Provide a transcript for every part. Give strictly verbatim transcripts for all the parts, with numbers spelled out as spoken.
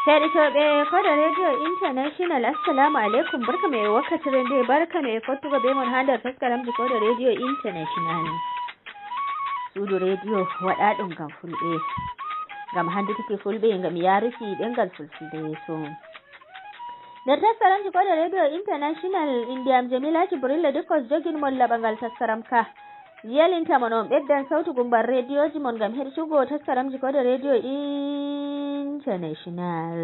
Heɗotooɓe Koɗo Radio International, assalamu aleykum. Barka me e wakkatire nde, barka me e fottugo be mon haa nder taskaramji Koɗo Radio International. Suudu rediyo waɗaaɗum ngam fulɓe, ngam hannditiki fulɓe, ngam yaaruki ɗemngal fulfulde yeeso. Nder taskaramji Koɗo Radio International, innde am Jamila Jibrilla Dikkos, jogin mon laɓangal taskaram ka. Yelinta mon on ɓeddan sawtu gumbar rediyooji mon ngam heɗutugo taskaramji Koɗo Radio International.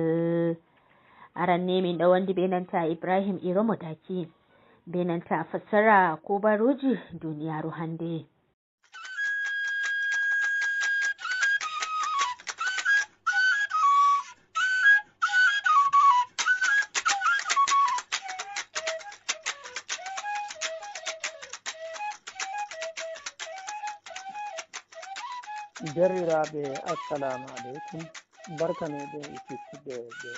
Aran ni min ɗo wondi be nanta Ibrahim Iromo Daki, be nanta fassara kubaruuji duniyaaru hannde. Derɗiraaɓe, assalamu aleykum. Barkaneeɗe e kettidde ɓe.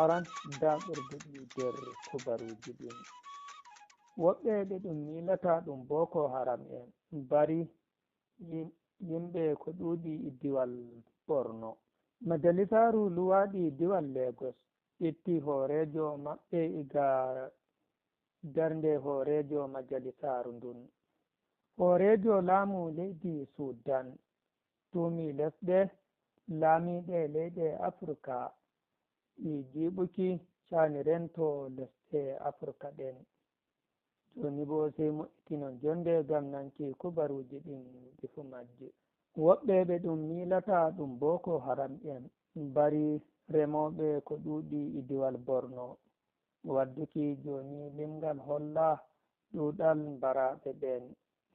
Aran, daɓɓorduɗi nder kubaruuji ɗin. Woɓɓe ɓe ɗum miilata ɗum Boko Haram en mbari yim-, yimɓe ko ɗuuɗi e diwal Borno. Majalisaaru luwaaɗi diwal Lagos itti hooreejo maɓɓe iga darnde hooreejo majalisaaru ndun. Hooreejo laamu leydi Sudan tuumi lesɗe laamiiɗe leyɗe Afirka e jiiɓuki caani rento lesɗe Afirka ɗen. Jooni boo sey moƴƴitinon jonde ngam nanki kubaruuji ɗin ɗi fuu majji. Woɓɓe ɓe ɗum miilata ɗum Boko Haram en mbari remooɓe ko ɗuuɗi e diwal Borno. Wadduki jooni limgal holla ɗuuɗal mbaraaɓe ɓen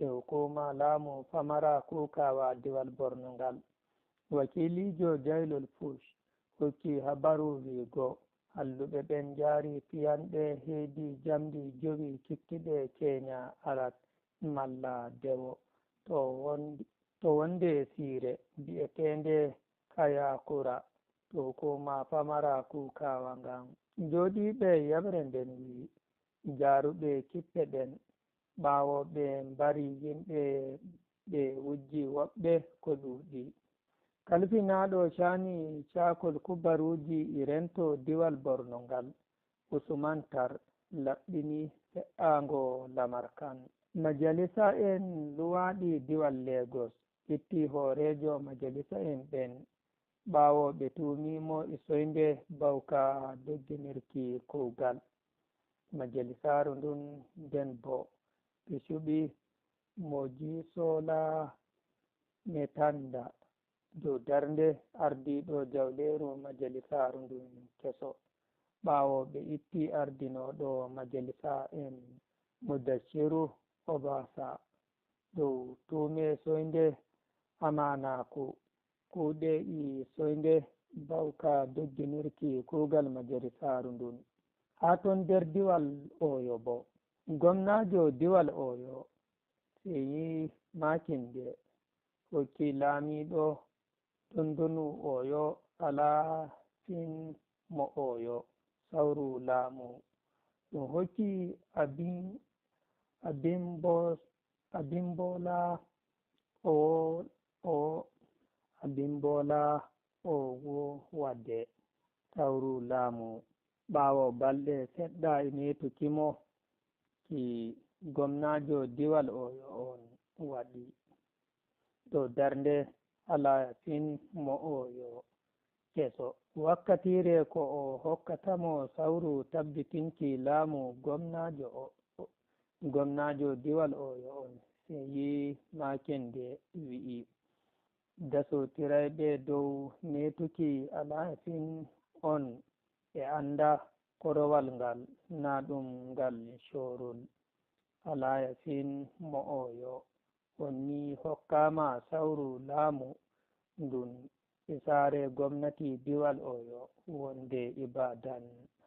e hukuma laamu pamara kuukawa diwal Borno ngal. Wakiiliijo jaylol Fush hokki habaru wiigo halluɓe ɓen njaari piyanɗe heedi jamdi jowi kittuɗe Kenya alat malla dewo to won-, to wonde siire bi'eteende Kayakura to hukuma pamara kuukawa ngan. Jooɗiiɓe yeɓre nden wi'i, jaaruɓe kippe ɗen, ɓaawo ɓe mbari yimɓe ɓe wujji woɓɓe ko ɗuuɗi. Kalfinaaɗo caani caakol kubaruuji e rento diwal Borno ngal, Usman Tar, laɓɓini fe'aango lamar kan. Majalisa'en luwaaɗi diwal Lagos itti hooreejo majalisa'en ɓen ɓaawo ɓe tuumii mo e soynde bawka dogginirki kuugal majalisaaru ndun, nden boo ɓe cuɓi Mojisola Metanda dow darnde ardiiɗo jawleeru majalisaaru ndun keso, ɓaawo ɓe itti ardinooɗo majalisa en Mudashiru Obasa dow tuume soynde amaanaaku, kuuɗe e soynde bawka dogginirki kuugal majalisaaru ndun. Haa ton nder diwal Oyo boo, gomnaajo diwal Oyo, Seyi Makinde, hokki laamiiɗo dundunu Oyo, Alaafin mo Oyo, sawru laamu. Ɗum hokki Abin-, Abimbo-, Abimbola o, o, Abimbola o wo wadde sawru laamu. Ɓaawo balɗe seɗɗa e meetuki mo, ki gomnaajo diwal Oyo on waɗi dow darnde Alaafin mo Oyo keso. Wakkatiire ko o hokkata mo sawru tabbitinki laamu, gomnaajo o, gomnaajo diwal Oyo on, Seyi Makinde, wi'i, dasootirayɓe dow meetuki Alaafin on ɓe annda korowal ngal, naa ɗum ngal coorol. Alaafin mo Oyo on ni hokkaama sawru laamu ndun e saare gomnati diwal Oyo wonde Ibadan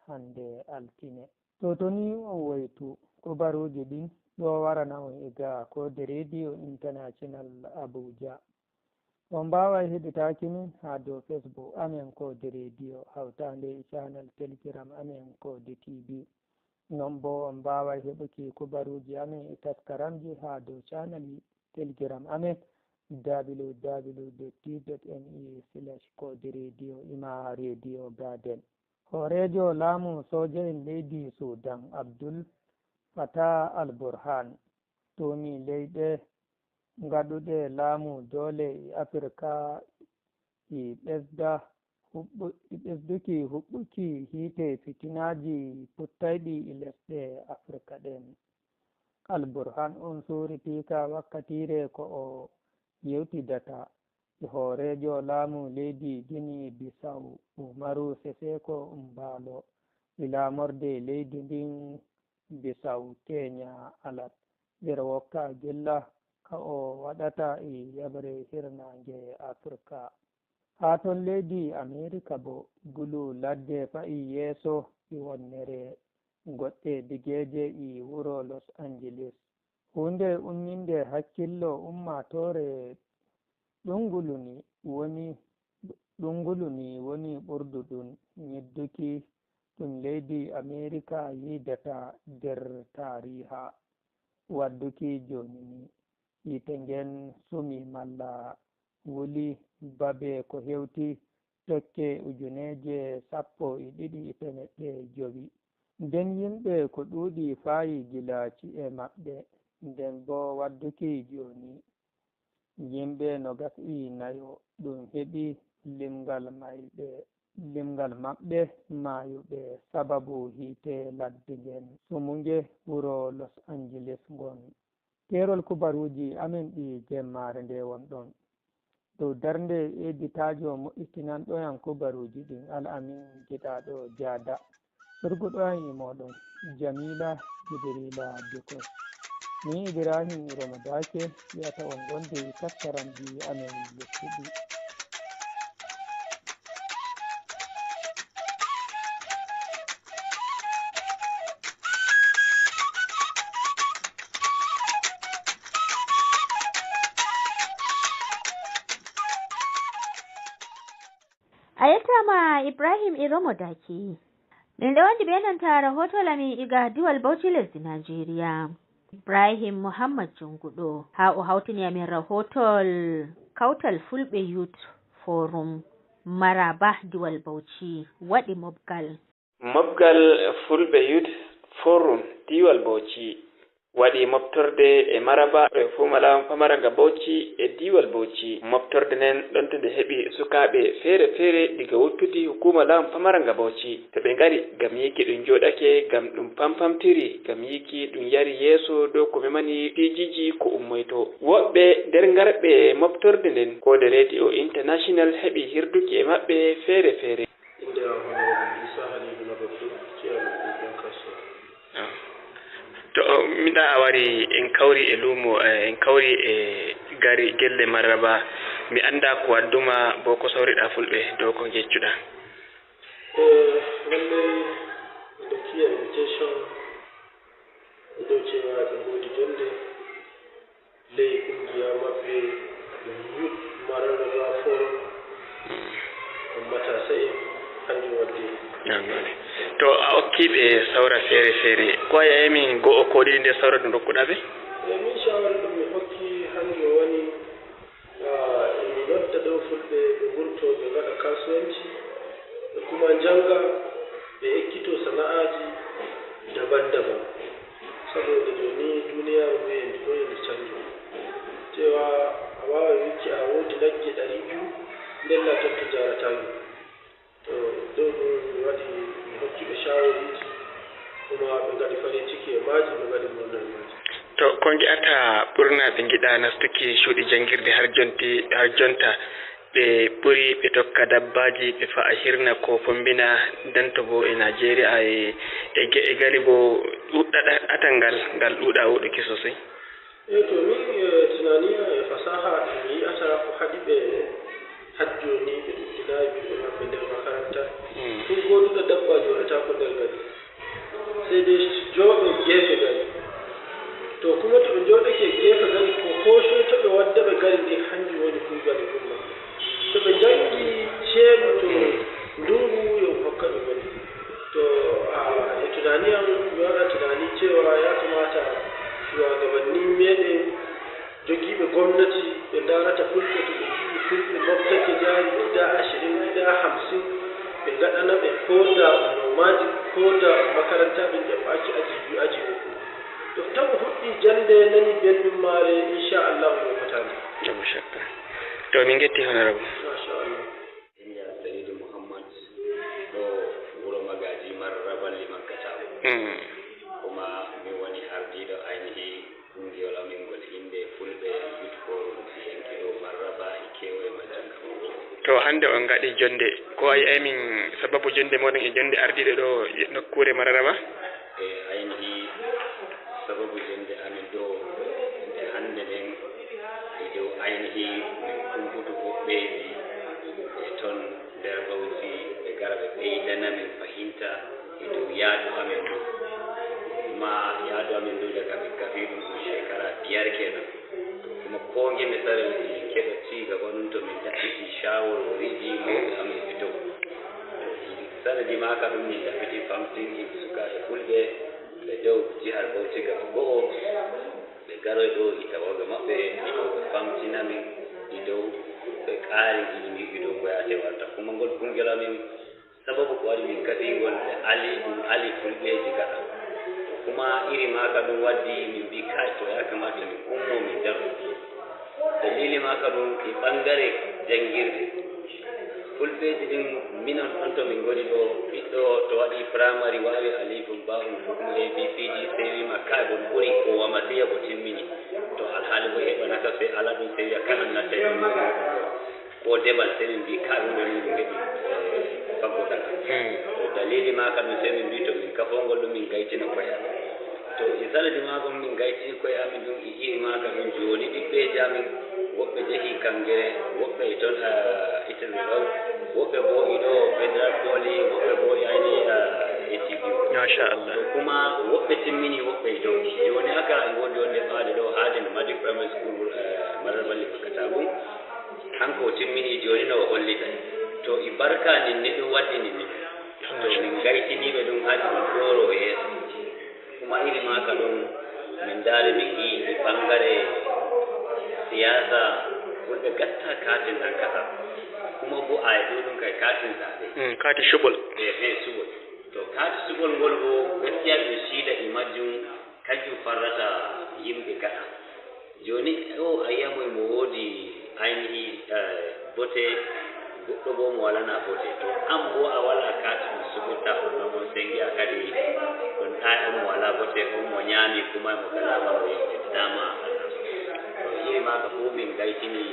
hannde altine. To toni on woytu, kubaruuji ɗin ɗo warana on iga Koode Radio International Abuja. On mbaaway heɗitaaki min haa dow Facebook amen Koode Radio, hawtaande e channel Telegram amen Koode T V. Non boo on mbaaway heɓuki kubaruuji amen e taskaramji haa dow channel Telegram amen www.t.me/kodiradio ima radio garden. Hooreejo laamu sooja'en leydi Suudan, Abdul Fatah al-Burhan, tuumi leyɗe gaɗuɗe laamu doole e Afirka e ɓesda huɓɓu-, e ɓesduki huɓɓuki hiite fitinaaji puttayɗi e lesɗe Afirka ɗen. Al-Burhan on suuritii ka wakkatiire ko o yewtidata e hooreejo laamu leydi Gini Bisaw, Umaru Seseko Mbaalo, e laamorde leydi ndin Bisaw, Keenya, alat, nder wokka gilla ka o waɗata e yaɓre hirnaange Afirka. Haa ton leydi Amerika bo, gulu ladde fa'i yeeso e wonnere goɗɗe bigeeje e wuro Los Angeles. Huunde umminde hakkillo ummaatoore ɗungulu ni woni, ɗungulu ni woni ɓurdu ɗun nyidduki ɗun leydi Amerika yiidata nder taariiha. Wadduki jooni ni, yiite ngen sumi malla wuli babe ko hewti tokke ujuneeje sappo e ɗiɗi e teemeɗɗe jowi. Nden yimɓe ko ɗuuɗi faayi gila ci'e maɓɓe. Nden boo wadduki jooni, yimɓe nogas e nayo ɗum heɓi limgal mayɓe, limgal maɓɓe maayuɓe sababu hiite ladde ngen sumunge wuro Los Angeles ngon. Keerol kubaruuji amen ɗi jemmaare nde wonɗon. Dow darnde editaajo moƴƴitinanɗo en kubaruuji ɗin, Al Amin Giɗaaɗo Jaada. Surguɗo en e mooɗon, Jamila Jibrila Dukos. Min Ibrahim Romo Dake, wiyata on gonde e taskaramji amen luttuɗi. A yettaama Ibrahim Iromo Daki. Min ɗo wondi ɓe nanta rahoto lami iga diwal Bauchi lesdi Najeriya. Ibrahim Muhammad Junguɗo, haa o hawtini amin rahotol Kawtal Fulɓe Youth Forum. Maraba diwal Bauchi waɗi mobgal. Mobgal Fulɓe Youth Forum diwal Bauchi waɗi moftorde e maraba e hukuuma laamu pamara nga Bauchi e diiwal Bauchi. Moftorde nden ɗon to nde heɓi sukaaɓe feere-feere diga wuttude hukuuma laamu pamara nga Bauchi. To ɓe ngari ngam yiiki ɗum jooɗake, ngam ɗum pampamtiri, ngam yiiki ɗum yari yeeso dow ko memani piijiiji ko ummoyto. Woɓɓe nder ngarɓe moftorde nden ko nde Radio International heɓi hirduki e maɓɓe feere-feere. Innde am Honorable Isa Halidu Nabaddu, chairman ɗum ɗon kasuwa. Ah. To, o, mi ɗa a wari, en kawri e luumo, eh, en kawri e gari gelle Mararaba. Mi annda ko wadduma, bo ko sawriɗa fulɓe dow ko ngeccuɗa. Eh, lallay, ɓe ndokki invitation, ɓe ɗo cewa ɓe ngoodi jonde. Ley kungiya maɓɓe ɗum Youth Mararaba Forum, ɗum matasa'en, kanjum waddi. Nagode. To a okki ɓe sawra feere-feere, ko a yami go'o ko ɗiɗi nder sawra ɗum rokkuɗa ɓe? E min shawara ɗum mi hokki hanjo woni, ah, mi nodda ɗo fulɓe ɓe ngurto ɓe ngaɗa kasuwanci, ɓe kuma njanga, ɓe ekkito sana'aji daban-daban. Saboda jooni duniyaaru ndu yende ɗo yende canjo. Cewa a waaway wiiki a woodi nagge ɗari biyu, ndella totto jaarata ndu. To, ɗo ɗum mi waɗi, mi hokki ɓe shaawariiji, kuma ɓe ngaɗi farin ciki e maaji, ɓe ngaɗi murna e maaji. To, ko ngi'ata ɓurna ɓe ngiɗa nastuki cuuɗi janngirde har jonti, har jonta, ɓe ɓuri ɓe tokka dabbaaji, ɓe fa'a hirna ko fombina danto bo e Najeriya e, e ge-, e gari bo ɗuɗɗa ɗa-, atal ngal, ngal ɗuɗa woɗuki sosai. E to min, e, tunaniya e fasaha ɗi mi yi'ata ko haɗi ɓe hajjo ni ɓe ɗuɗɗinayi ɓiɓɓe maɓɓe nder makaranta. Mm. Ɗum goduɗo dabba joɗata ko nder gari. Sey dai jooɗo geefe gari. To kuma to ɓe jooɗake geefe gari, ko hoocoyta ɓe wadda ɓe gari ndin, hanjum woni kuugal e ɗum maɓɓe. To ɓe janngi ceeɗu to ndungu, yo ɗum hokka ɓe gari. To, a, e tunani am, mi waɗa tunani cewa ya kamata shuwagabanni meɗen jogiiɓe gomnati ɓe Warata fulɓe to ɓe ngi'i fulɓe moftake daa yiɗaa ashirin yiɗaa hamsin, ɓe ngaɗana ɓe kooda on nomaaji, kooda on makaranta ɓe njaɓɓaaki aji biyu aji uku. To taw huɗɗi jannde nani belɗum maare, inchallahu ɗum fotaani. Ɗum shakka. To min ngetti honorable. Machallah. Innde am Sayidi Muhammad, ɗo wuro Magaji Mararaba Liman Katago. Mm. Kuma min woni ardiiɗo aynihi kungiyol amin ngol innde Fulɓe Youth Forum si yanki ɗo Mararaba e kewoye majjum kama wuro. To hannde on ngaɗi jonnde, ko wayi ay min sababu jonnde moɗon e jonnde ardiiɗo ɗo nokkuure Mararaba? E aynihi sababu jonnde amin ɗo nde hannde nden e dow aynihi min kumputu huɓɓeeji e ton nder Bauchi ɓe ngara ɓe ɓeydana min fahinta e dow yaadu amin ndu. Kuma yaadu amin ndu daga min gafi ɗum ɗum shekara biyar kenan. To kuma ko ngemi sare min keɓa ci gaba ɗum to min ɗaɓɓiti shawaroriji mawɓe amin e dow. Sanadi maaka ɗum min ɗaɓɓiti famtinki sukaaɓe fulɓe ɓe dow jihar Bauchi gaba go'o. Ɓe garoy ɗo e tawaga maɓɓe, ɗo ɓe famtina min e dow, ɓe qaari ɗi min e dow ko yaate warta. Kuma ngol kungel amin, sababu ko waɗi min gaɗi ngol, ɓe ali, ɗum ali fulɓeeji gaɗa. Kuma iri maaka ɗum waddi min mbi, "Kay, to ya kamata min ummo min daro." Dalili maaka ɗum e ɓangare janngirde. Fulɓeeji ɗin, minon ɗon to min ngoni ɗo, ɓiɗɗo to waɗi primary waawi alifun, ba'un, ko kuma A B C D, sey wiima, "Kay, bon ɓuri ko wama, sey ko timmini." To alhaali ko heɓanaka, sey ala ɗum, sey wiya, "Kanan nattay ɗum." Ko demal, sey min mbi, "Kay, ɗum ɗon min ngeɗi, eh, faggo kala." Hmm. To dalili maaka ɗum, sey min mbi, to min kafongol ɗum, min gaytina koye amin. To e sanadi maaka ɗum, min gayti koye amin ɗum, e iri maaka ɗum, jooni ɓiɓɓeeji amin, woɓɓe jehi Kangere, woɓɓe e ton, ah, Italy ɗon, woɓɓe bo e ɗo Federal Poly, woɓɓe bo e ayni, ah, A T B. Masha Allah. To kuma woɓɓe timmini, woɓɓe e dow. Jooni haka e woodi wonde ɓaade ɗo haade no Madi Primary School, eh, Mararaba Liman Katago. Hanko o timmini jooni no o hollita. To e barka nin ni ɗum waddi nin ni. To min gaytiniiɓe ɗum haɗi ɗum ɗooro o yeeso. Kuma iri maaka ɗum, min ndaari min ngi'i e ɓangare siyaasa, wonɓe gatta kaatin nan kasa. Kuma bo a e ɗo ɗum kay kaatin saaɓe. Mm, kaati suɓol. E, he, suɓol. To kaati suɓol ngol bo, gaskiya ɓe siida e majjum, kanjum farrata yimɓe gaɗa. Jooni o a yi'a mo, mo woodi aynihi, eh, bote, goɗɗo bo mo walana bote. To an bo a wala kaati ɗum suɓirta on ɗon, on sengi a kadi on ɗa on mo wala bote, on mo ñaami kuma mo kalama mo yeɗɗinama Allah. To iri maaka fu min gaytini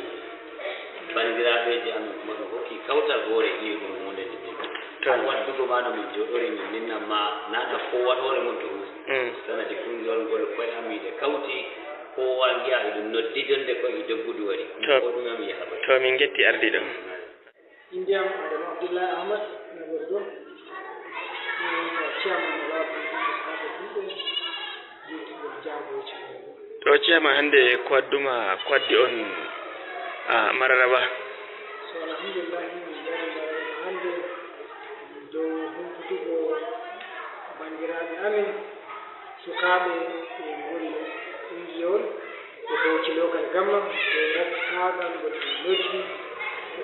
bandiraaɓeeji amin kuma ɗum hokki kawtal hoore iri ɗum huunde nde ɗum. To. An waddugo ma no min jooɗori min ninnan ma nana ko waɗoore mum to huusi. Mm. Sanadi kungiyol ngol koye am miɗe kawti. Kowa ngi'a eɗum noddi jonde ko e doggudu wari. To. Ko ɗum am yaha bay. To min ngetti ardiɗo. Innde am Adama Abdullahi Ahmad, Nagordo. Mi wonta chairman mo laabi ɗiɗi ko saabe fulɓe, yewtuɓe jaago e cuɓe. To chairman, hannde ko adduma, ko addi on, a, Mararaba? So alhamdulillahi, min ngari Mararaba hannde dow humputugo banndiraaɓe amin. Sukaaɓe e ngol kunngiyewol e Bauchi Local Gamma e ngattaagal ngol ɓe noddi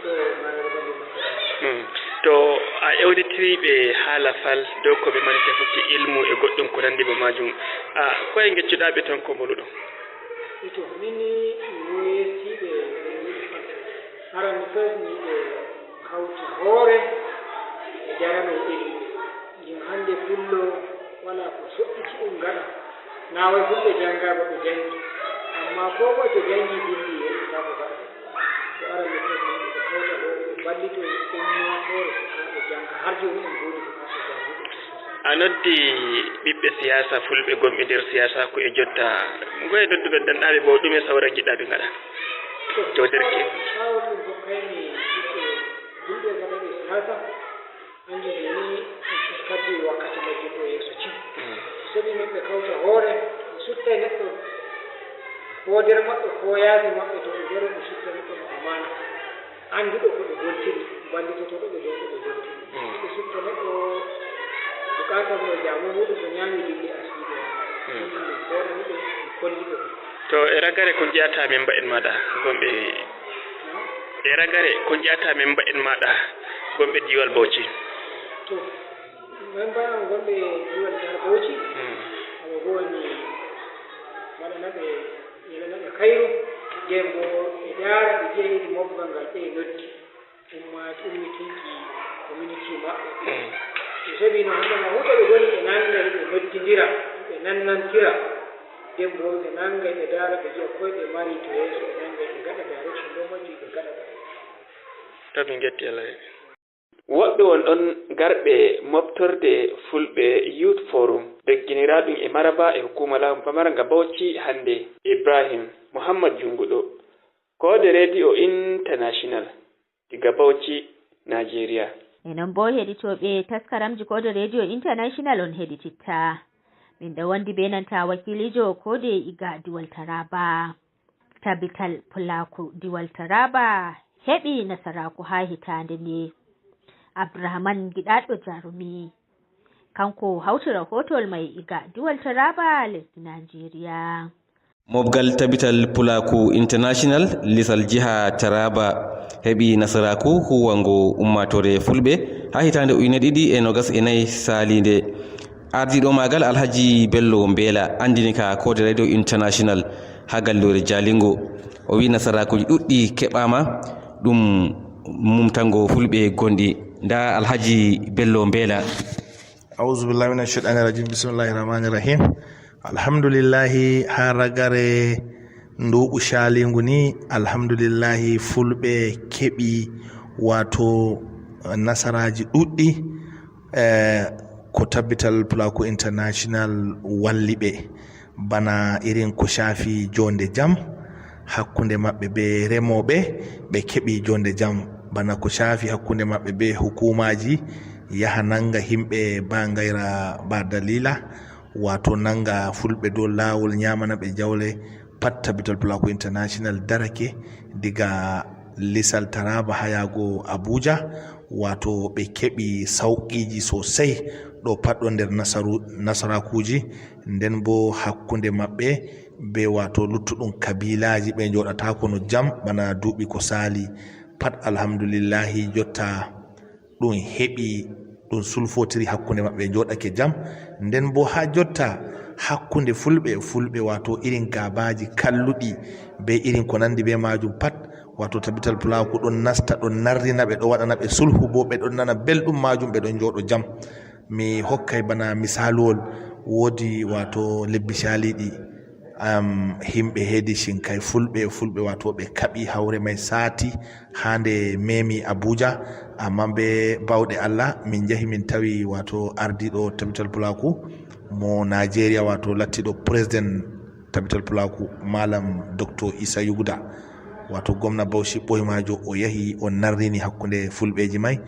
ɗo Mararaba Liman Katago. Hmm. To a ewditiri ɓe haala fal dow ko ɓe mari tefaki ilmu e goɗɗum ko nanndi ba majum, a, ko e ngeccuɗaa ɓe toon ko mboluɗon? Ito, min ni mi woyestiiɓe e ngol fal. Aran mi fes ni ɓe kawta hoore e darano ilmu. Ngam hannde pullo walaa ko soɓɓiti ɗum ngaɗa. Naa way fulɓe jannga ba ɓe janngi. Ammaa koo moye to janngi dilli yeeso taa ko gaɗa. Ko aran mi fes ni ɓe kawta hoore ɓe mballito ummaatoore sukaaɓe jannga har jooni en ngoodi bukaataa jannguɓe. A noddi ɓiɓɓe siyaasa fulɓe gonɓe nder siyaasaaku e jotta. Ngoye nodduɗon ɗanɗaaɓe bo ɗume sawra njiɗɗaa ɓe ngaɗa? To, to derke. Shawara ɗum hokkaymi ɓiɓɓe fulɓe gaɗooɓe siyaasa. Anndi jooni en fuskaddi wakkati majjum ɗo yeeso cim. Mm. Soɓi min ɓe kawta hoore, ɓe suttay neɗɗo ko nder maɓɓe ko yaasi maɓɓe to ɓe ngari ɓe sutta neɗɗo mo amaana. Annduɗo ko ɓe gontiri, wallitotooɗo ɓe dow ko ɓe gontiri. Mm. Ɓe sutta neɗɗo bukaataa mo e jaamu muuɗum ko ñaami dilli a suuɗi. Mm. Min koorani ɓe, min kolli ɓe ɗum. To e ragare ko njiyataa memba en maaɗa gonɓe e ragare ko njiyataa memba en maaɗa gonɓe diiwal Bauchi? To memba gonɓe diiwal Bauchi, hmm, amo goni waɗanaɓe, yelananaɓe kayru. Nden bo ɓe ndaara ɓe njiya iri mobgal ngal ɓe noddi umma ummitinki community maɓɓe. Mm. Ɓe heɓi no hannde ma huɗo ɓe ngoni ɓe nannga ɓe noddindira, ɓe nannantira. Nden bo ɓe nannga ɓe ndaara ɓe njiya koy ɓe mari to yeeso ɓe nannga ɓe ngaɗa direction ɗo majji ɓe ngaɗa. To min ngetti Allah. Woɓɓe won ɗon garɓe moftorde Fulɓe Youth Forum dogginiraaɗum e maraba e hukuma laamu pamarnga Bauchi hannde. Ibrahim Muhammad Junguɗo, koode Radio International. Diga Bauchi, Nigeria. E non bo heɗitooɓe taskaramji koode Radio International on heɗititta. Min ɗo wondi be nanta wakiilijo koode iga diwal Taraba. Tabital Pulaku diwal Taraba heɓi nasaraku ha hitaande nde. Abdurrahman Giɗaɗo Jarumi. Kanko hawti rahootowol mai iga diwal Taraba lesdi Nigeria. Mobgal Tabital Pulaaku International, lisal jiha Taraba, heɓi nasaraaku huuwango ummaatoore Fulɓe haa hitaande ujine ɗiɗi e noogas e nayi saaliinde. Ardiiɗo maagal, Alhaji Bello Mbeela, anndini ka Koode Radio International haa galluure Jaalingo. O wiyi nasaraakuuji ɗuɗɗi keɓaama, ɗum mumtango Fulɓe gonɗi. Ndaa Alhaji Bello Mbeela. Auzubillahi mina shaiɗani rajim. Bismillahi rahmani rahim. Alhamdulillahi, haa ragare nduuɓu caaliingu ni, alhamdulillahi, Fulɓe keɓi, waato, nasaraaji ɗuɗɗi, eh, ko Tabital Pulaaku International walli ɓe. Bana irin ko caafi joonde jam hakkunde maɓɓe be remooɓe, ɓe keɓi joonde jam. Bana ko caafi hakkunde maɓɓe be hukuumaaji, yaha nanga himɓe ba ngayra ba dalila, waato nanga Fulɓe dow laawol, nyaamana ɓe jawle, pat Tabital Pulaaku International darake diga lisal Taraba haa yaago Abuja, waato ɓe keɓi sauqiiji sosai. Ɗo pat ɗo nder nasaru-, nasarakuuji. Nden bo hakkunde maɓɓe be waato luttuɗum kabiilaaji, ɓe njooɗataako no jam bana duuɓi ko saali. Pat alhamdulillahi, jotta ɗum heɓi, ɗum sulfotiri hakkunde maɓɓe, njooɗake jam. Nden bo haa jotta hakkunde Fulɓe e Fulɓe, waato irin gaabaaji kalluɗi be irin ko nandi be maajum pat, waato Tabital Pulaaku ɗon nasta, ɗon narrina ɓe, ɗo waɗana ɓe sulhu, bo ɓe ɗon nana belɗum maajum, ɓe ɗon njooɗo jam. Mi hokkay bana misaaluwol, woodi waato lebbi caaliiɗi, am, himɓe heedi Cinkay Fulɓe, Fulɓe waato ɓe kaɓi hawre may saati haa nde memi Abuja, amma be bawɗe Allah min njahi min tawi waato ardiiɗo Tabital Pulaaku mo Nigeria, waato lattiɗo president Tabital Pulaaku, Malam Doctor Isa Yuguda, waato gomna Bauchi ɓoymaajo, o yahi o narrini hakkunde Fulɓeeji may,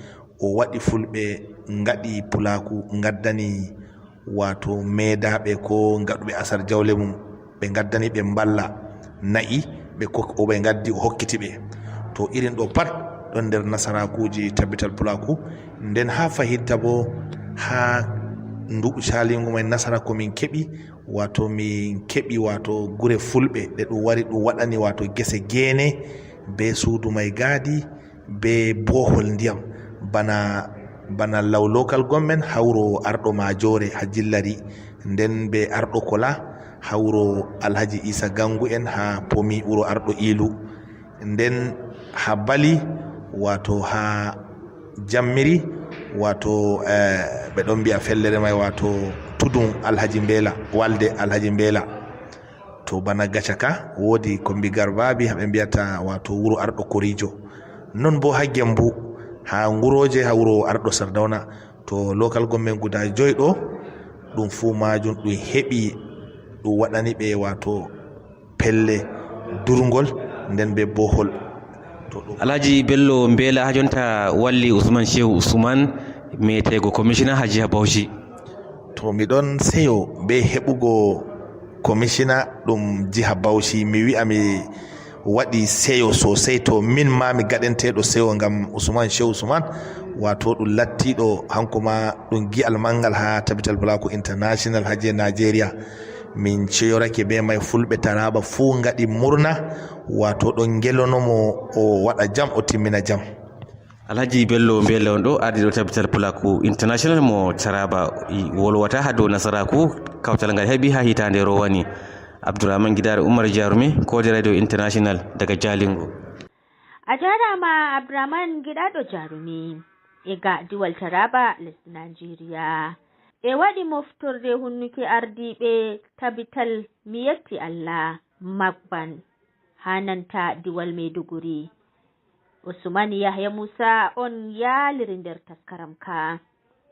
o waɗi Fulɓe ngaɗi Pulaaku, ngaddani waato meedaaɓe ko ngaɗuɓe asar jawle mum, ɓe ngaddani ɓe mballa na'i, ɓe kok-, o ɓe ngaddi, o hokkiti ɓe. To irin ɗo pat ɗon nder nasaraakuuji Tabital Pulaaku. Nden haa fahitta bo, haa nduuɓu caaliingu may nasara ko min keɓi, waato min keɓi waato gure Fulɓe ɗe ɗum wari ɗum waɗani waato gese geene bee suudu may gaadi, be bohol ndiyam, bana, bana law local government, haa wuro arɗo Maajoore haa Jillari, nden be arɗo Kola haa wuro Alhaji Isa Gangu en haa Pomi, wuro arɗo Iilu, nden haa Bali, waato haa Jammiri, waato, eh, ɓe ɗon mbi'a fellere may, waato Tudun Alhaji Mbeela, Walde Alhaji Mbeela. To bana Gacaka, woodi Kombi Garbaabi, haa ɓe mbi'ata, waato wuro arɗo Koriijo. Non bo haa Gembu, haa Ngurooje, haa wuro arɗo Sardawna. To local government guda joy ɗo, ɗum fuu maajum ɗum heɓi, ɗum waɗani ɓe, waato pelle durngol, nden be bohol. To ɗum Alhaji Bello Mbeela haa jonta walli Usman Shehu Usman, meeteego commissioner haa jiha Bauchi. To mi ɗon seyo be heɓugo komishina ɗum jiha Bauchi, mi wi'a mi waɗi seyo sosai. To min ma mi gaɗenteeɗo seyo ngam Usman Shehu Usman, waato ɗum lattiiɗo, hanko ma ɗum gi'al manngal haa Tabital Pulaaku International haa je Nigeria. Min ceyorake bee may, Fulɓe Taraaba fuu ngaɗi murna, waato ɗon ngelono mo o waɗa jam, o timmina jam. Alhaji Bello Mbele on ɗo, ardiiɗo Tabital Pulaaku International mo Taraaba, i wolwata haa dow nasaraaku kawtal ngal heɓi haa hitaande rowani. Abdourahmane Gidaare Umar Jarumi, Koode Radio International daga Jalingo. A jaaraama Abdourahmane Giɗaaɗo Jarumi. E ga diwal Taraaba, lesdi Najeriya. E waɗi moftorde hunnuki ardiiɓe Tabital Mi Yetti Allah Magban haa nanta diwal Maiduguri. Usman Yahya Musa on yaaliri nder taskaram ka.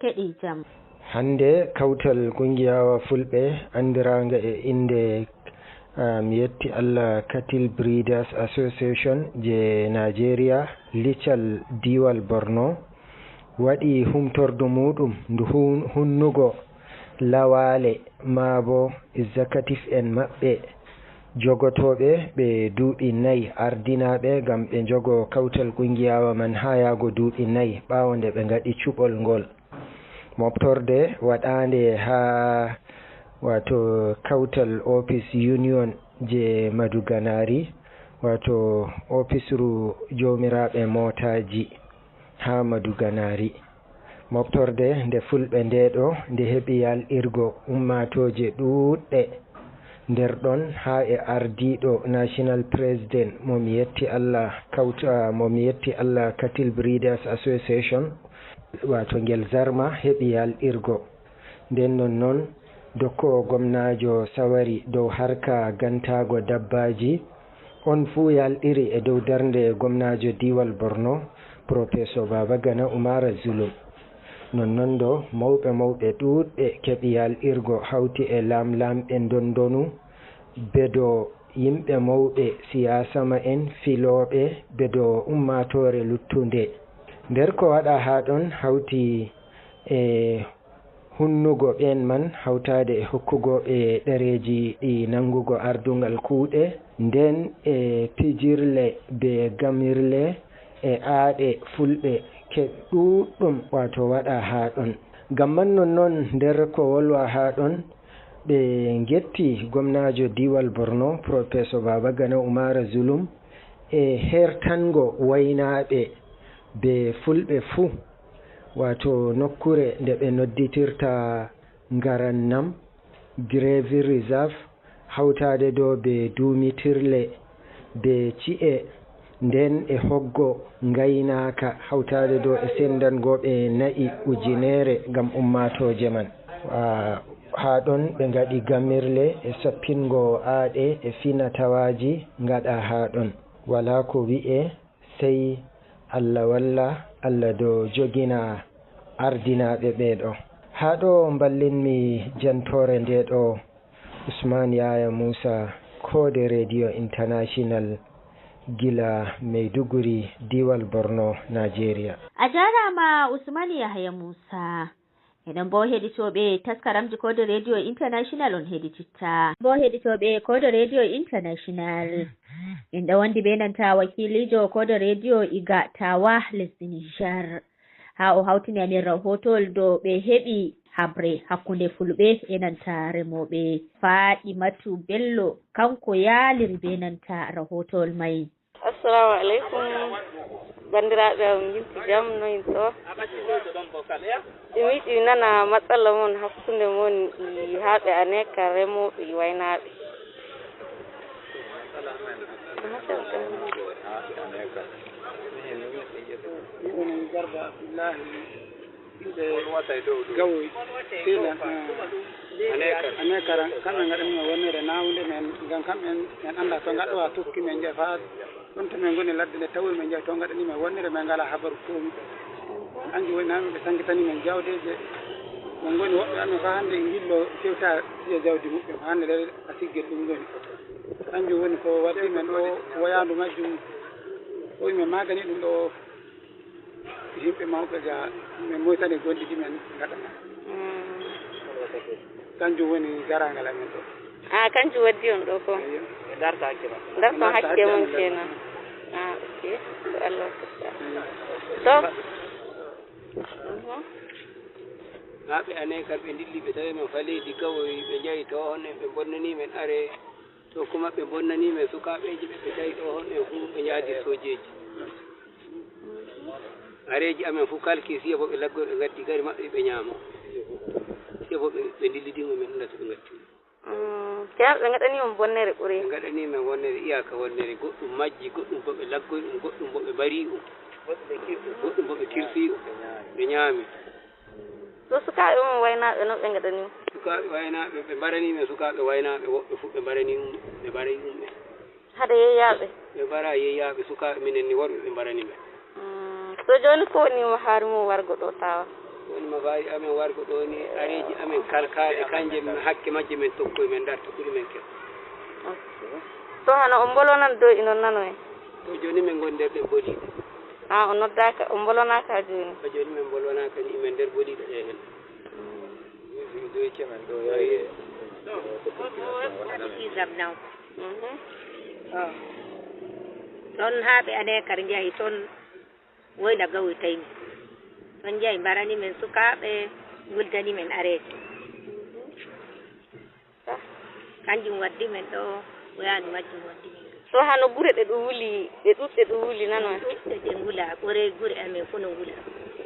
Keɗe jam. Hannde kawtal kungiyawa Fulɓe anndiraanga e innde, ah, Mi Yetti Allah Cattle Breeders Association je Nigeria, lical diwal Borno, waɗi humtordu muɗum ndu hun-, hunnugo lawaale maa bo executive en maɓɓe jogotooɓe ɓe duuɓi nayi, ardinaaɓe ngam ɓe njogo kawtal kungiyawa man haa yaago duuɓi nayi ɓaawo nde ɓe ngaɗi cuɓol ngol. Moftorde waɗaande haa, wato, kawtal office union je Maduganari, wato ofisru joomiraaɓe mootaaji haa Maduganari. Moftorde nde Fulɓe nde ɗo, nde heɓi yalɗirgo ummaatooje ɗuuɗɗe. Nder ɗon haa e ardiiɗo National President mo mi yetti Allah kawta, mo mi yetti Allah Cattle Breeders Association, wato ngel Zarma, heɓi yalɗirgo. Nden non non, dokkoowo gomnaajo sawari dow harka gantaago dabbaaji, on fuu yalɗiri e dow darnde gomnaajo diiwal Borno, Professor Babagana Umara Zulum. Nonnon do mawɓe mawɓe ɗuuɗɓe keɓi yalɗirgo hawti e laamlaamɓe ndondonu, bedo yimɓe mawɓe, siyaasama en, filooɓe, bedo ummaatoore luttunde. Nder ko waɗa haa ɗon hawti e hunnugo ɓeen man, hawtaade e hokkugo ɓe ɗereeji ɗi nanngugo ardungal kuuɗe, nden e pijirle be gamirle e aaɗe Fulɓe ke ɗuuɗɗum, waato waɗa haa ɗon. Ngam man nonnon nder ko wolwa haa ɗon, ɓe ngetti gomnaajo diiwal Borno, Professor Babagana Umara Zulum, e heertango waynaaɓe be Fulɓe fuu, waato nokkuure nde ɓe nodditirta Ngarannam, Gravy Reserve, hawtaade do be duumitirle, be ci'e, nden e hoggo ngaynaaka, hawtaade do e sendango ɓe na'i ujineere ngam ummaatooje man. Haa, haa ɗon ɓe ngaɗi gamirle e sappingo aaɗe e fina tawaaji ngaɗa haa ɗon. Walaa ko wi'e, sey Allah walla, Allah do jogina ardinaaɓe ɓeeɗo. Haa ɗo mballinmi jantoore nde ɗo, Usman Yaya Musa, Koode Radio International, gila Maiduguri, diiwal Borno, Nigeria. A jaaraama, Usman Yahaya Musa. Enen boo heɗitooɓe taskaramji Koode Radio International on heɗititta. Boo heɗitooɓe Koode Radio International. En ɗo wondi bee nanta wakiiliijo Koode Radio Iga Tawa lesdi Niger. Haa o hawtini amin rahootowol dow ɓe heɓi haɓre hakkunde Fulɓe e nanta remooɓe. Faɗimatu Bello, kanko yaaliri bee nanta rahootowol may. Assalamu alaikum. Banndiraaɓe am, yimɓe jam, noyin to? Emi yiɗi mi nana matsala mon hakkunde mon e haaɓe Aneka, remooɓe e waynaaɓe. Miɗo woni Garba Abdullahi, ɓiɓɓe Gawoy, Sila, ah, Aneka, kamɓe ngaɗani men wonnere naawunde men, ngam kamɓe en, en annda to ngaɗowa tokki men, njefa ɗon to men ngoni ladde nde tawi men, njeya to ngaɗani men wonnere, men ngala habaru komi. Kanjum woni nan ɓe sangitani men jawdeeje. Min ngoni woɓɓe amen faa hannde e ngillo kewta fiya jawdi muɓɓen. Faa hannde ley a siggir ɗum ngoni. Kanjum woni ko waddi men ɗo woyaandu majjum. Ko men magani ɗum ɗo. Yimɓe mawɓe ga men moytani gonɗi ɗi men ngaɗana. Mm. Kanjum woni garaangal amen ɗo. Ah, kanjum waddi on ɗo ko? Eyo. Ɓe darta hakke maɓɓe. Darton hakke mon kenan. Ah, ok. Ko Allah waɗi. Eyo. To. Mhm. Haa ɓe anee kar ɓe ndilli, ɓe tawi men faa leydi gawoy, ɓe njahi too honno ɓe mbonnanii men aree. To kuma ɓe mbonnanii men sukaaɓeeji ɓe, ɓe tawi ɗoo honno en fuu ɓe njaadi soojeeji. Areeji amen fuu kalki, siya bo ɓe laggoy ɓe ngaddi gari maɓɓe ɓe nyaama. Siya bo ɓe, ɓe ndillidii men, men anndaa to ɓe ngaddi. Mm, ceerno, ɓe ngaɗanii on bonnere ɓuree? Ɓe ngaɗanii men wonnere, iyaaka wonnere. Goɗɗum majji, goɗɗum bo ɓe laggoy ɗum, goɗɗum bo ɓe mbarii ɗum. Goɗɗum bo ɓe kirsi ɗum, ɓe nyaami. To sukaaɓe mum waynaaɓe, no ɓe ngaɗanii? Sukaaɓe waynaaɓe, ɓe mbaranii men sukaaɓe waynaaɓe, woɓɓe fuu ɓe mbaranii ɗum, ɓe mbaray ɗum ɓe. Hade yeeyaaɓe? Ɓe mbaraa yeeyaaɓe, sukaaɓe minen ni worɓe ɓe mbarani men. Mm, to jooni ko woni mafaari mum wargo ɗo tawa? Ko woni mafaari amen wargo ɗo ni, areeji amen kalkaaɗe, kanje hakke majje men tokkoy, men darta ɓuri men keɓa. Ok. To hano on mbolonan dow inon nano en? To jooni men ngon nder ɗen boliiɗe. Ah, on noddaaka, on mbolanaaka haa jooni? Haa jooni men mbolanaaka ni, men nder boliiɗe ɗe hen. Ɗum doyce men ɗo yahi. Mhm. Toon haa ɓe anee kar njahi toon, woyla gawoy tawi min. Toon njahi mbarani men sukaaɓe, nguldani men areeji. Kanjum waddi men ɗo, woyaani majjum waddi men ɗo. To hano gure ɗe ɗum wuli, ɗe ɗuɗɗe ɗum wuli nano? Ɗuɗɗe ɗe ngula, ɓorey gure amen fof no ngula.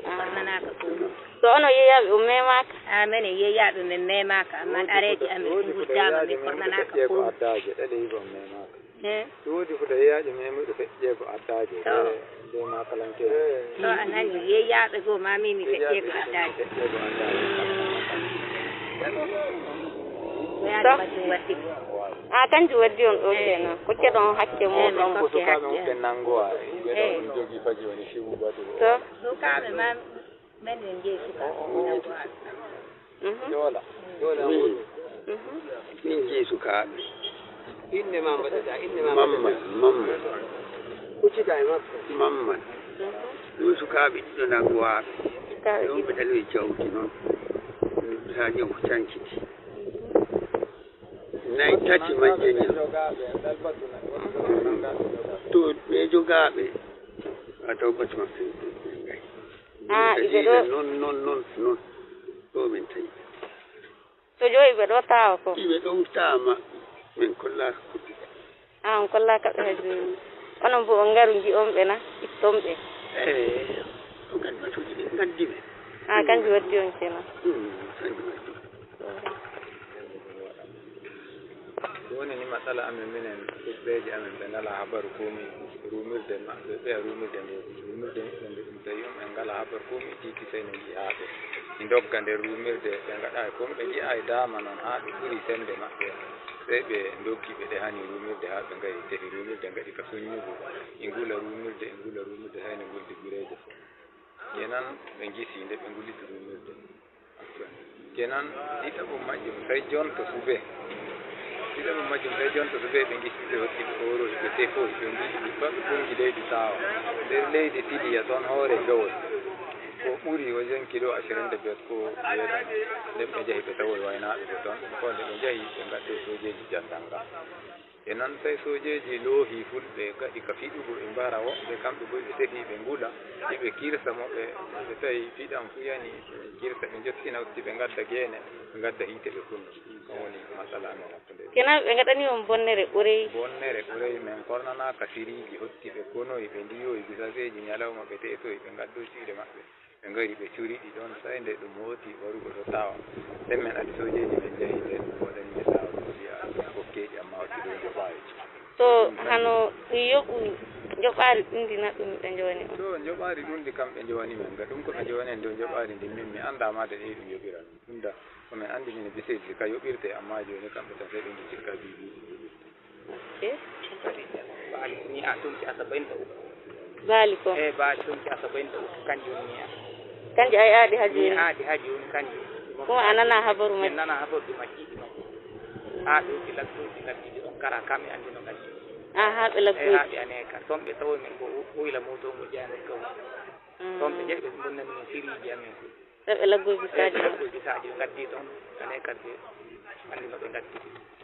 Ah. Ɓornanaaka ko wuli. To onon yeeyaaɓe on memaaka? Ah, menen yeeyaaɓe men memaaka, ammaa areeji amen nguddaama, min ɓornanaaka ko wuli. Addaaje, ɗe ɗe yi'on memaaka. Eh? Ɗum woodi fuɗa yeeyaaɓe memuɗo feƴƴeego addaaje. To. Ɗe, ɗe maakalankeeɓe. To a nani, yeeyaaɓe goo ma memi feƴƴeego addaaje. Feƴƴeego addaaje. Woyaani majjum waddi. Ah, kanjum waddi on ɗo kenan. Kokke ɗon hakke mooɗon. Kanko sukaaɓe mum ɓe nangowa. Ɓe ɗon jogii faji woni siwu baɗugo. To. Sukaaɓe ma, men en jeyi sukaaɓe. Mhm. Joola. Joola. Min. Mhm. Min jeyi sukaaɓe. Innde ma mbaɗata, innde ma mbaɗata. Mamman, Mamman. Huccita e makko. Mamman. Mhm. Ɗum sukaaɓe ɗiɗo nanguwaaɓe. Sukaaɓe ɗiɗo. Ɗum ɓe ɗanoyi jawdi noon. Ɗum ɓe haa jawdi canciti. Nayi tati majje ñaw. To ɓe jogaaɓe, a taw batu maɓɓe. Ah, iɓe ɗo. Non, non, non, non. Ɗo min tawi. To joyi ɓe ɗo tawa ko? Iɓe ɗo taama, min kollaaka kuɗi. Ah, on kollaaka ɓe haa jooni. Onon bo on ngaru nji'on ɓe na, itton ɓe? Eh, on ngaddi batuuji ɓe, ngaddi ɓe. Ah, kanjum waddi on kenan. Hmm, kanjum waddi. Ko woni ni matsala amen minen, fulɓeeji amen ɓe ngalaa habaru komi ruumirde maɓɓe, ɓeya ruumirde nde, ruumirde ɓe nde ɗum tawi on ɓe ngalaa habaru komi titi sey no nji'aa ɓe. Mi ndogga nder ruumirde, ɓe ngaɗaay komi, ɓe nji'aay daama noon haa ɗum ɓuri semmbe maɓɓe. Sey ɓe ndoggi ɓe ɗe hani ruumirde haa ɓe nga'i tefi ruumirde ngaɗi ka suññugo. I ngula ruumirde, i ngula ruumirde hay no nguldi gureeje fof. Kenan ɓe ngisi nde ɓe ngulidi ruumirde. Kenan ɗiɗaɓo majjum sey jonto subee. Ɗiɗaɓo majjum sey jonto subee ɓe ngisi ɓe hotti ɓe oorohi ɓe tefohi ɓe ngisi ɓe faɗi ɓunngi leydi saawa. Nder leydi Tiliya toon hoore gawol. Ko ɓuri wajen kilo ashirin da biyar ko weetan. Nden ɓe njahi ɓe tawoyi waynaaɓe ɓe toon. Ko nde ɓe njahi ɓe ngaddoyi soojeeji jandal ngal. E noon tawi soojeeji loohii fulɓe gaɗi ka fiɗugo ɓe mbara woɓɓe kamɓe boy ɓe tefii ɓe ngula, iɓe kirsa mo ɓe, ɓe tawi fiɗan fuu yani, ɓe kirsa ɓe njottina utti ɓe ngadda geene, ɓe ngadda hiite ɓe kunna. Ɗum woni matsala amen hakkunde. Kenan ɓe ngaɗanii on bonnere ɓurey? Bonnere ɓurey, min kornanaaka siriiji, hotti ɓe konoyi, ɓe ndiyoyi bisaseeji ñalawma, ɓe teetoyi, ɓe ngaddoyi siire maɓɓe. Ɓe ngari ɓe curiɗi ɗoon, sey nde ɗum hooti warugo to tawa. Nden min addi soojeeji min njahi nder ɗum waɗani ɓe tawa ɗum wiya ɗum kokkeeji amma hotti ɗo njoɓaari. To hano ɗum yoɓu njoɓaari ɗum ndi na ɗum ɓe njowani on? To njoɓaari ɗum ndi kam ɓe njowani min, nga ɗum ko ɓe njowani en dow njoɓaari ndi min mi anndaa ma de ɗum yoɓira ɗum. Tunda ko min anndi min e biseeji ka yoɓirte amma jooni kamɓe tan sey ɓe ngiccir ka biibiiɗi njoɓirte. Ok. Baali ko ñi'aa tonki asabain da uku. Baali ko? Eh, baali tonki asabain da uku, kanjum woni ñi'aa. Kanjum a yi'aɗi haa jooni? Mi yi'aɗi haa jooni, kanjum. Kuma a nanaa habaru majji? Mi nanaa habaru ɗi majji, ɗi majji. Haa ɓe uti lagguuji, lagguuji ɗon kara, kaa mi anndi no ngaddi. Ah, haa ɓe lagguuji? Eh, haa ɓe anee ka. Toon ɓe tawoy min bo, woyla mootoo mo jaani kaw. Mm. Toon ɓe njahi ɓe bonnani min siriiji amen fof. Ɓe laggoy bisaaji maɓɓe. Ɓe laggoy bisaaji, ɓe ngaddi ɗon, ane kadi, anndi no ɓe ngaddi.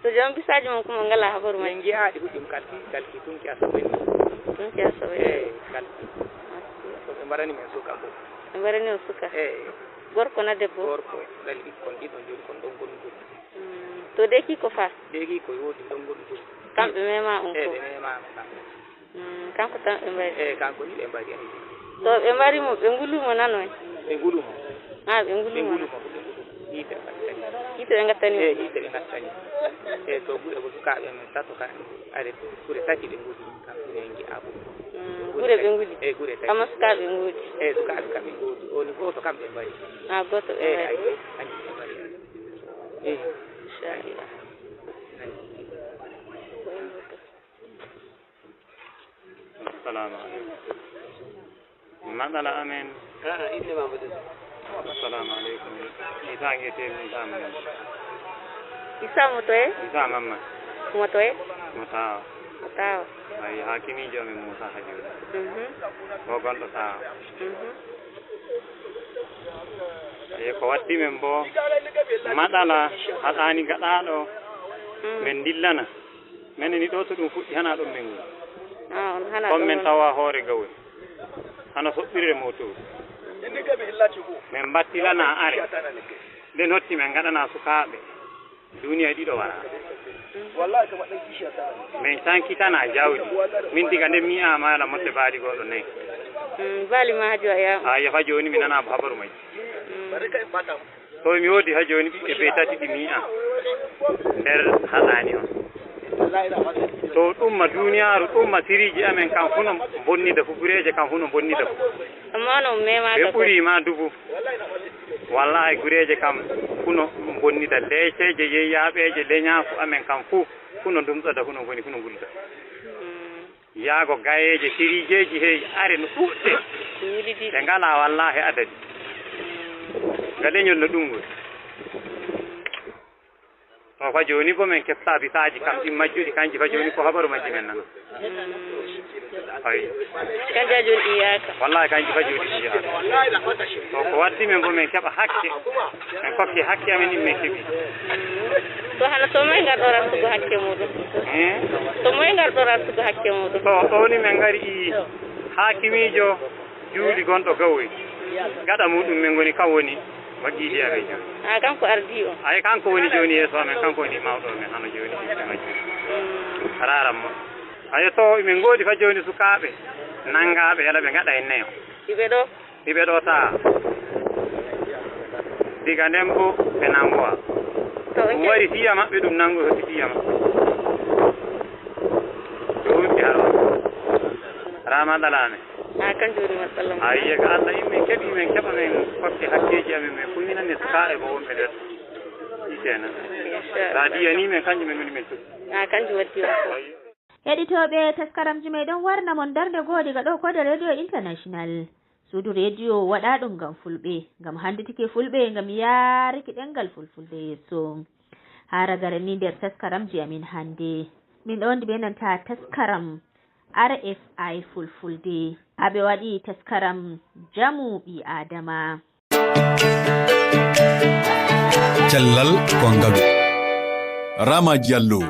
To joom bisaaji mon kuma, on ngalaa habaru majji? Min nji'aa ɗi huɗɗum kalki, kalki tunki asawe ni. Tunki asawe ni. Eh, kalki. Ok. Ko ɓe mbarani min suka fof. Ɓe mbarani on suka? Eh. Gorko na debbo? Gorko, ɗali ɓikkon ɗiɗon, joni kon ɗon gonɗo. Mm, to deeki ko fa? Deeki ko woodi ɗon gonɗo. Kamɓe mema on ko? Ɓe mema on kamɓe. Mm, kanko tan ɓe mbari? Eh, kanko ni ɓe mbari, eh. To ɓe mbari mo, ɓe ngulu mo nanoy? Ɓe ngulu mo. Ah, ɓe ngulu mo. Ɓe ngulu mo, ɓe ngulu mo. Yiite ɓe ngattani. Yiite ɓe ngattani mo. Eh, yiite ɓe ngattani. Eh, to gure ko sukaaɓe men tato kan, are gure tati ɓe nguli, kam ine ngi abu. Mm, gure ɓe nguli? Eh, gure tati. Amma sukaaɓe nguli? Eh, sukaaɓe kam ɓe nguli. Woni gooto kam ɓe mbari. Ah, gooto ɓe mbari. Eh, ay, kanjum ɓe mbari. Eh. Inchallah. Assalamu aleykum. Matsala amen. A'a, inne ma mutum. Assalamu aleykum. Isa nge te mun ta mun. Isa mutoye? Isa mamma. Mutoye? Mutawa. Mutawa. Ay, hakimi jo men Musa Hajo. Mhm. Ko gonɗo Tawa. Mhm. Ay, ko waddi men bo matsala haɗani gaɗaɗo. Mm. Men dillana. Men ni ɗo to ɗum fuɗɗi hana ɗon men woni. Ah, on hana kon ɗon men woni. Tawa hoore gawri. Hano soɓɓirde mootooji. Men mbattilana are. Nden hotti men ngaɗana sukaaɓe. Duniya ɗiɗo wara. Men sankitana jawdi. Min diga nden mi ama ala motte baali goɗo nayi. Mm, baali ma hajo a yama. A yafa joni mi nana habaru majji. Mm. To mi woodi ha jooni ɓiɓɓe bee tati ɗi mi yi'a nder haɗaani on. To ɗum ma duniyaaru, ɗum ma siriiji amen kam fuu no bonnida fu, gureeje kam fuu no bonnida fu. Amma on on memaaka. Ɓe ɓuri ma dubu. Wallahi gureeje kam fuu no bonnida, leeceeje, yeyyaaɓeeje, leñaaku amen kam fuu, fuu no ndumɗoda, fuu no boni, fuu no ngulda. Mm. Yaago gayeeje, siriijeeji, hey, are no ɗuuɗɗe. Ɗe ngalaa wallaahi adadi. Nga leñol no ɗum woni. To fa jooni bo men kefta bisaaji kam ɗin majjuɗi, kanji fa jooni ko habaru majji men nana. Ay. Kanji fa jooni ɗi yaaka. Wallaahi kanji fa jooni ɗi yaaka. To ko waddi men bo men keɓa hakke. Men kokki hakke amen ɗin men keɓi. To hano to moye ngarɗo artugo hakke muɗum? Eh? To moye ngarɗo artugo hakke muɗum? To ɗo ni men ngari i haakimiijo juuli gonɗo gawri. Gaɗa muɗum men ngoni kan woni wakiili amen jooni. A kanko ardi o? Ay kanko woni jooni yeeso amen, kanko woni mawɗo men hano jooni ɓiɓɓe majjum. Mm. Raran mo. Ayo to men ngoodi fa jooni sukaaɓe nangaaɓe yala ɓe ngaɗa e neyo. Iɓe ɗo? Iɓe ɗo taa. Diga nden bo ɓe nangowa. To ɓe ɗum wari fiya maɓɓe, ɗum nango hoti fiya maɓɓe. Ɗum ɓe haro. Rama ɗalaame. A kan joni masallam. A yiye ga Allah yimɓe keɓi men keɓa men kokke hakkeeji amen men fu minan ne sukaaɓe bo wonɓe nder. Kenan. Radiya ni men kanjum men woni men tuɗi. A kanjum waddi on ko. Heɗitooɓe taskaramji meɗen warna mon darnde goo diga ɗo kode Radio International. Suudu rediyo waɗaaɗum ngam fulɓe, ngam hannditiki fulɓe, ngam yaariki ɗemngal fulfulde yeeso. Haa ragare ni nder taskaramji amin hannde. Min ɗon bee nanta taskaram R F I fulfulde. Aɓe waɗi taskaram jamu ɓii Aadama. Cellal ko ngalu. Rama Diallo.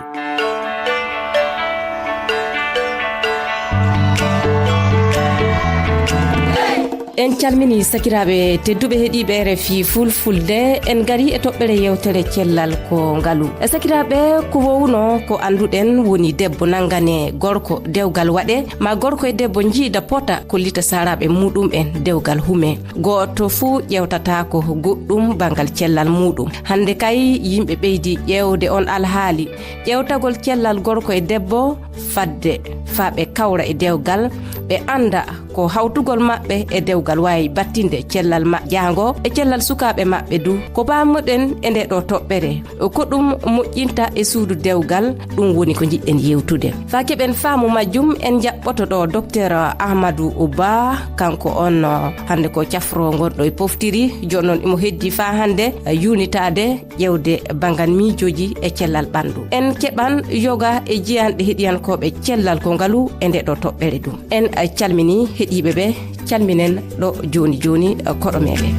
En calmini sakiraaɓe tedduɓe heɗiiɓe R F I Fulfulde, en ngari e toɓɓere yewtere cellal ko ngalu. E sakiraaɓe, ko wowno ko annduɗen woni debbo nanngane gorko dewgal waɗe, ma gorko e debbo njiida pota kollita saaraaɓe muɗum'en dewgal hume. Gooto fuu ƴeewtataako goɗɗum banngal cellal muuɗum. Hannde kay, yimɓe ɓeydi ƴeewde on alhaali, ƴeewtagol cellal gorko e debbo, fadde faa ɓe kawra e dewgal, ɓe annda ko hawtugol maɓɓe e dewgal waawi battinde cellal maɓɓe jaango e cellal sukaaɓe maɓɓe du. Ko paamuɗen e nde ɗo toɓɓere, ko ɗum moƴƴinta e suudu dewgal, ɗum woni ko njiɗɗen yewtude. Faa keɓen faamu majjum, en njaɓɓoto ɗo Dokteer Ahmadu Ba, kanko on, hannde ko cafro ngonɗo e poftiri, jooni noon imo heddi faa hannde yuunitaade ƴeewde banngal miijooji e cellal ɓanndu. En keɓan yoga e jeyanɗe heɗiyankooɓe cellal ko ngalu e nde ɗo toɓɓere ɗum. En calmini heɗiiɓe ɓe, calminen ɗo jooni jooni koɗo meɗen.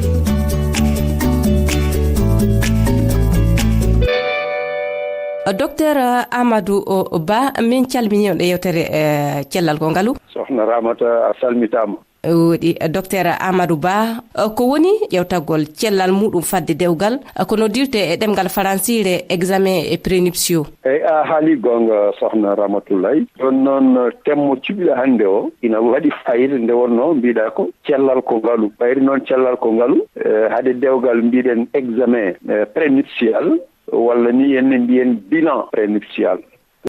Dokteer Amadou Ba, min calmini on e yewtere, eh, cellal ko ngalu. Sohna Ramata, a salmitaama. Wooɗi, Docteur Amadou Ba, ko woni ƴeewtagol cellal muɗum fadde dewgal, ko noddirte e ɗemngal faransiire examen e prénuptiaux? Eyi, a haali goonga, Sohna Ramatoulaye. Ɗon noon, temmo cuɓiɗo hannde o ina waɗi fayida, nde wonnoo mbiɗa ko cellal ko ngalu. Ɓayri noon cellal ko ngalu, eh, hade dewgal mbiɗen examen, eh, prénuptial, walla ni en mbiyen bilan prénuptial.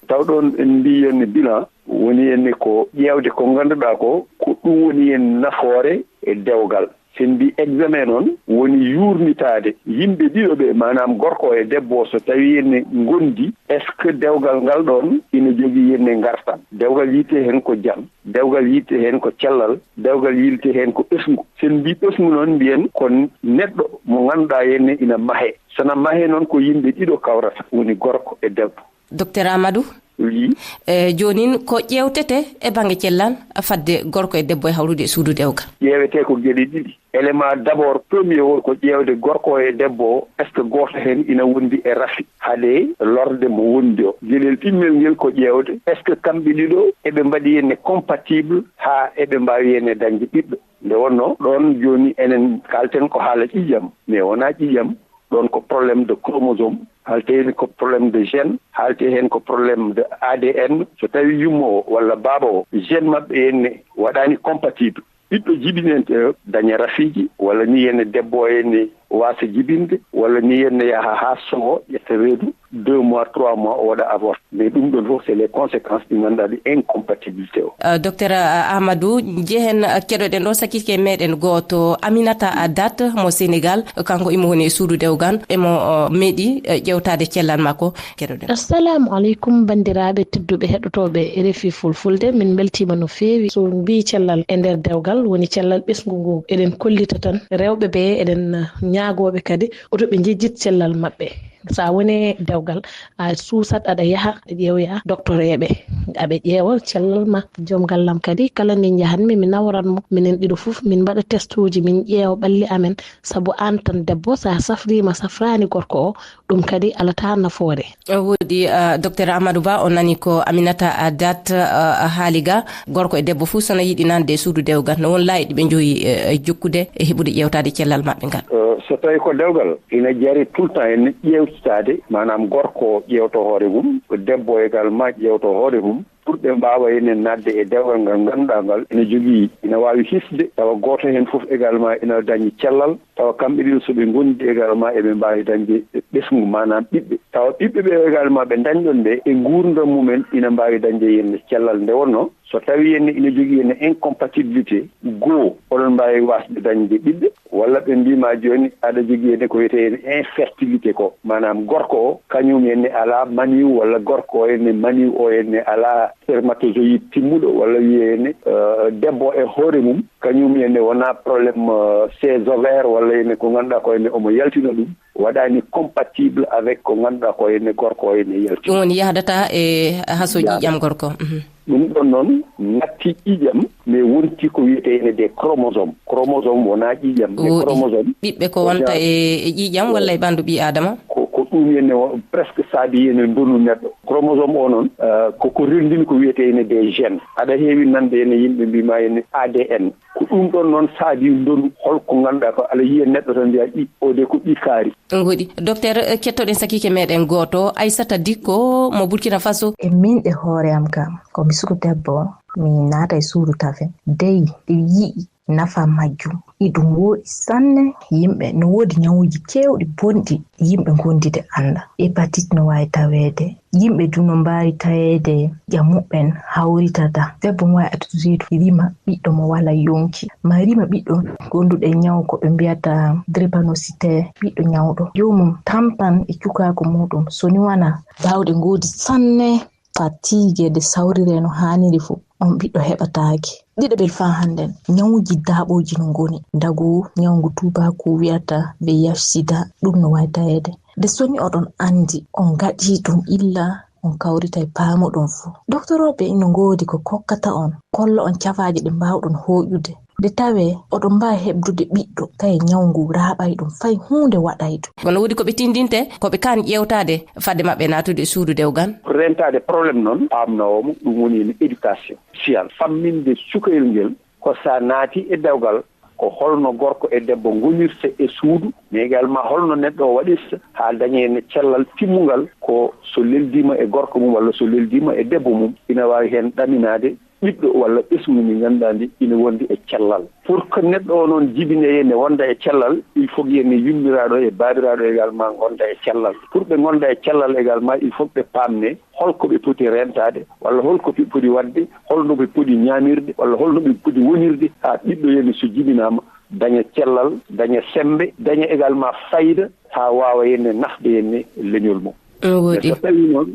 Taw ɗoon en mbiyi en bilan, woni en ko ƴeewde ko ngannduɗaa ko, ko ɗum woni en nafoore e dewgal. So en mbiyi examen noon, woni yuurnitaade yimɓe ɗiɗo ɓe, maanaam gorko e debbo, so tawii en ngondi, est-ce que dewgal ngal ɗoon ina jogii en ngartam? Dewgal yiytee heen ko jam, dewgal yiytee heen ko cellal, dewgal yiytee heen ko ɓesngu. So en mbiyi ɓesngu noon, mbiyen ko neɗɗo mo ngannduɗaa en ina mahee. So na mahee noon, ko yimɓe ɗiɗo kawrata, woni gorko e debbo. Docteur Amadou? Oui. E, joonin, ko ƴeewtete e bannge cellal fadde gorko e debbo e hawrude e suudu dewgal? Ƴeewetee ko geɗe ɗiɗi. Élément d'abord premier o ko ƴeewde gorko o e debbo o, est-ce que gooto heen ina wondi e rafi hade lorde mo wondi o? Geɗel ɗimmel ngel ko ƴeewde, est-ce que kamɓe ɗiɗo eɓe mbaɗi heen compatible haa eɓe mbaawi heen dañde ɓiɗɗo? Nde wonnoo ɗoon jooni enen kaalten ko haala ƴiiƴam, mais wonaa ƴiiƴam. Ɗoon ko problème de chromosome, haalte heen ko problème de gène, haalte heen ko problème de A D N. So tawii yumma o walla baaba o, gène maɓɓe heen ne waɗaani compatible, ɓiɗɗo jibinante o daña rafiiji, walla ni heen debbo o heen ne waasa jibinde, walla ni heen ne yaha haa sowo, ƴetta reedu, deux mois, trois mois, o waɗa avorté. Mais ɗum ɗoon fof, c'est les conséquences ɗi ngannduɗaa ɗi incompatibilité o. Euh, Docteur, euh, Amadou, njehen, euh, keɗoɗen ɗo sakiike meɗen gooto, Aminata, euh, Dat mo Sénégal, euh, kanko imo woni e suudu dewgal, emo, euh, meɗi, euh, ƴewtaade cellal makko. Keɗoɗen. Assalamu aleykum, banndiraaɓe tedduɓe heɗotooɓe R F I Fulfulde, min mbeltiima no feewi. So mbii cellal e nder dewgal, woni cellal ɓesngu ngu, eɗen kollita tan rewɓe ɓe, eɗen, euh, ñaagooɓe kadi oto ɓe njejjit cellal maɓɓe. So a woni e dewgal, a suusat, aɗa yaha, a ƴeewoya doktoreeɓe, aɓe ƴeewa cellal ma. Joom gallam kadi, kala nde njahanmi, mi nawran mo. Minen ɗiɗo fof, min mbaɗa testuuji, min ƴeewa ɓalli amen. Sabu aan tan debbo, so a safriima, safraani gorko o, ɗum kadi alataa nafoore. Wooɗi, ah, Docteur Amadou Ba, on nani ko Aminata, ah, Dat, ah, haali ga. Gorko e debbo fof, so na yiɗi nande e suudu dewgal, no won laayi ɗi ɓe njoyi, eh, jokkude e heɓude ƴeewtaade cellal maɓɓe ngal? Eh, so tawi ko dewgal, ina jari tout le temps en ƴeewtitaade, maanaam gorko o ƴeewta hoore mum, ko debbo également ƴeewta hoore mum, pour ɓe mbaawa ene naatde e dewgal ngal ngannduɗaa ngal ina jogii, ina waawi hisde, tawa gooto heen fof également ina dañi cellal, tawa kamɓe ɗiɗo so ɓe ngondi également eɓe mbaawi dañde ɓesngu, maanaam ɓiɓɓe. Tawa ɓiɓɓe ɓe également ɓe ndañɗon ɓe e nguurndam mumen ina mbaawi dañde heen cellal. Nde wonnoo, so tawii heen ina jogii heen incompatibilité, goo, oɗon mbaawi waasde dañde ɓiɓɓe, walla ɓe mbii ma jooni aɗa jogii heen ko wiyetee heen infertilité ko, maanaam gorko o, kañum heen ne alaa maniw, walla gorko o heen ne maniw o heen ne alaa spermatozoïde timmuɗo, walla wiyee heen ne, euh, debbo e hoore mum, kañum heen ne wonaa problème, euh, ses ovaires, walla heen ne ko ngannduɗaa ko heen ne omo yaltina ɗum, waɗaani compatible avec ko ngannduɗaa ko heen ne gorko o heen ne yaltina. Ɗum woni yahdata e haso ƴiiƴam gorko. Mhm. Ɗum ɗon noon natti ƴiiƴam, mais wonti ko wiyetee ene des chromosomes. Chromosome wonaa ƴiiƴam, mais woodi chromosome ɓiɓɓe ko wonta e, e ƴiiƴam walla e ɓanndu ɓii Aadama. Ko, ko ɗum ene o-, presque saabi ene ndonu neɗɗo. Chromosome o noon, eh, ko, ko renndini ko wiyetee ene des gènes. Aɗa heewi nande ene yimɓe mbii ma ene A D N. Ko ɗum ɗon noon saabi ndonu, holko ngannduɗaa ko aɗa yiya neɗɗo tan mbiya, "I, o de ko ɓii kaari." Ɗum woɗi. Docteur, eh, kettoɗen sakiike meɗen gooto, Aissata Dicko mo Burkina Faso. E min e hoore am kam, ko mi suku debbo, mi naata e suudu tafe. Dey, ɗi yi'i nafa majjum. Iɗum woɗi sanne, yimɓe no woodi ñawuuji keewɗi bonɗi yimɓe ngondide annda. Hépatite no waawi taweede. Yimɓe du no mbaawi taweede ƴam muɓɓen hawritata. Debbo no waawi addude reedu, rima ɓiɗɗo mo walaa yonki. Ma rima ɓiɗɗo gonduɗo e ñaw ko ɓe mbiyata drépanocytaire, ɓiɗɗo ñawɗo. Joomum tampan e cukaaku muuɗum. So ni wanaa baawɗe ngoodi sanne, faa tiige de sawriree no haaniri fu, on ɓiɗɗo heɓataake. Ɗiɗaɓel faa hannden, ñawuuji daaɓooji no ngoni. Ndagu, ñawngu tuubaaku wiyata V I H sida, ɗum no waawi taweede. De so ni oɗon anndi, on ngaɗii ɗum illa, on kawritay paamuɗon fu. Doktorooɓe ino ngoodi ko kokkata on, kolla on cafaaji ɗi mbaawɗon hooƴude. De tawee oɗon mbaawi heɓdude ɓiɗɗo, tawi ñaw ngu raaɓay ɗum, fay huunde waɗay ɗum. Kono woodi ko ɓe tindinte, ko ɓe kaan ƴeewtaade fadde maɓɓe naatude e suudu dewgal. Rentaade problème noon, paamnoowo mo, ɗum woni en éducation. Siyal, famminde cukayel ngel, Ko so a naati e dewgal, ko holno gorko e debbo ngonirta e suudu, mais également holno neɗɗo o waɗirta haa daña heen cellal timmungal, ko so leldiima e gorko mum walla so leldiima e debbo mum, ina waawi heen ɗaminaade ɓiɗɗo walla ɓesngu ndi ngannduɗaa ndi ina wondi e cellal. Pour que neɗɗo o noon jibine heen ne wonda e cellal, il faut heen ne yummiraaɗo e baabiraaɗo également ngonda e cellal. Pour ɓe ngonda e cellal également, il faut ɓe paamne holko ɓe poti rentaade, walla holko ɓe poti waɗde, holno ɓe poti ñaamirde, walla holno ɓe poti wonirde, haa ɓiɗɗo heen so jibinaama, daña cellal, daña semmbe, daña également fayda, haa waawa heen ne nafde heen ne leñol mum. Ɗum woodi. Mais so tawii noon,